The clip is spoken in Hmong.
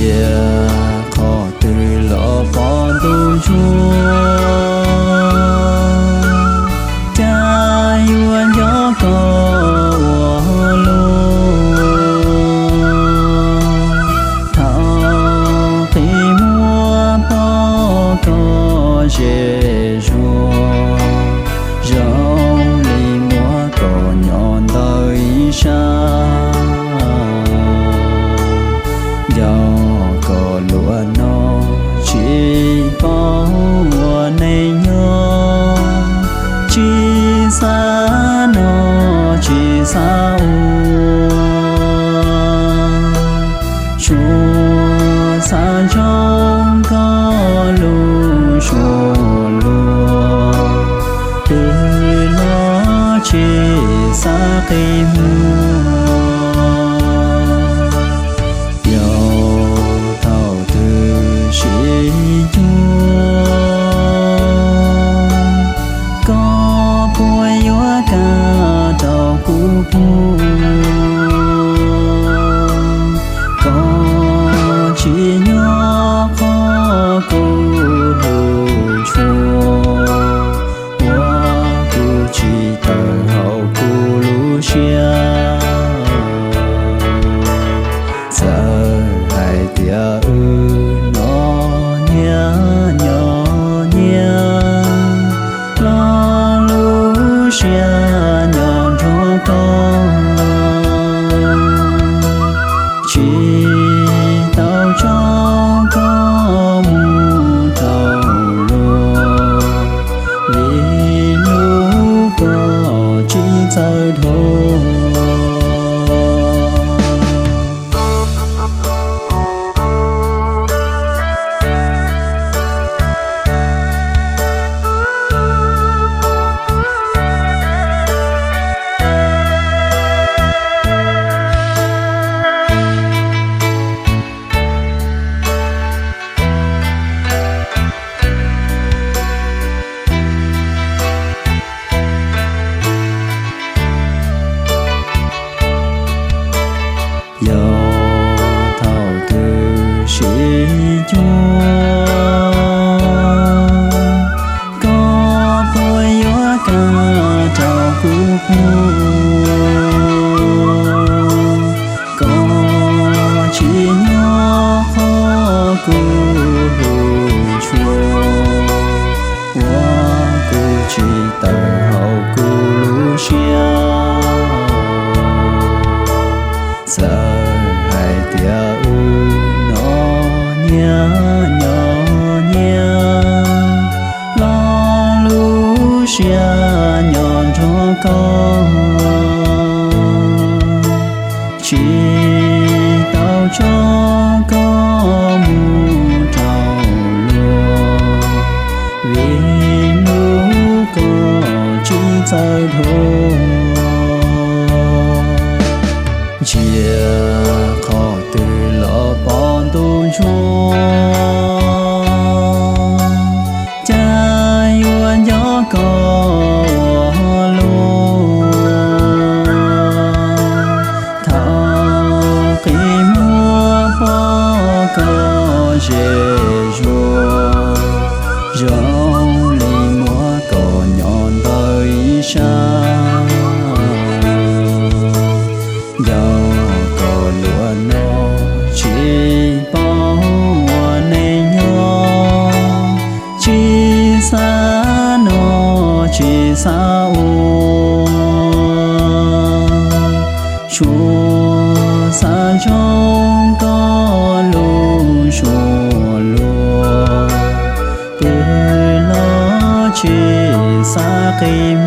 Cia qhov twg los pom ntuj ntsuag, cas yuav nco koj ua luaj. Thaum qhib muag pom koj ze zuag, zoo li muaj koj nyob ntawm ib sab. Nco koj luaj no tsis paub ua neej nyob, tsis xav noj tsis xav ua. Tsuas xav ntsoov koj lub suab luag, twb los tsis xav qhib muag. Yog thaum twg sib cuag, koj puas yuav kam rau kuv pub? Koj tsis nyob qhov kuv hlub tshua, ua kuv tsis tawm hauv kuv lub siab. Txawm hais tias wb no nyias nyob nyias, los lub siab nyob nrog koj, tsis tau tso koj mus rau luag, vim hlub koj tsis txawj dhau. Yog thaum twg sib cuag, koj puas yuav kam rau kuv pub? Koj tsis nyob qhov kuv hlub tshua, ua kuv tsis tawm hauv kuv lub siab. Txawm hais tias wb no nyias nyob nyias, los lub siab nyob nrog koj, tsis tau tso koj mus rau luag, vim hlub koj tsis txawj dhau. Ntsia qhov twg los pom ntuj ntsuag, cas yuav nco koj ua luaj. Thaum qhib muag pom koj ze zuag, zoo li muaj koj nyob ntawm ib sab. Nco koj luaj no tsis paub ua neej nyob, tsis xav noj tsis xav ua. Tsuas xav ntsoov koj lub suab luag, twb los tsis xav qhib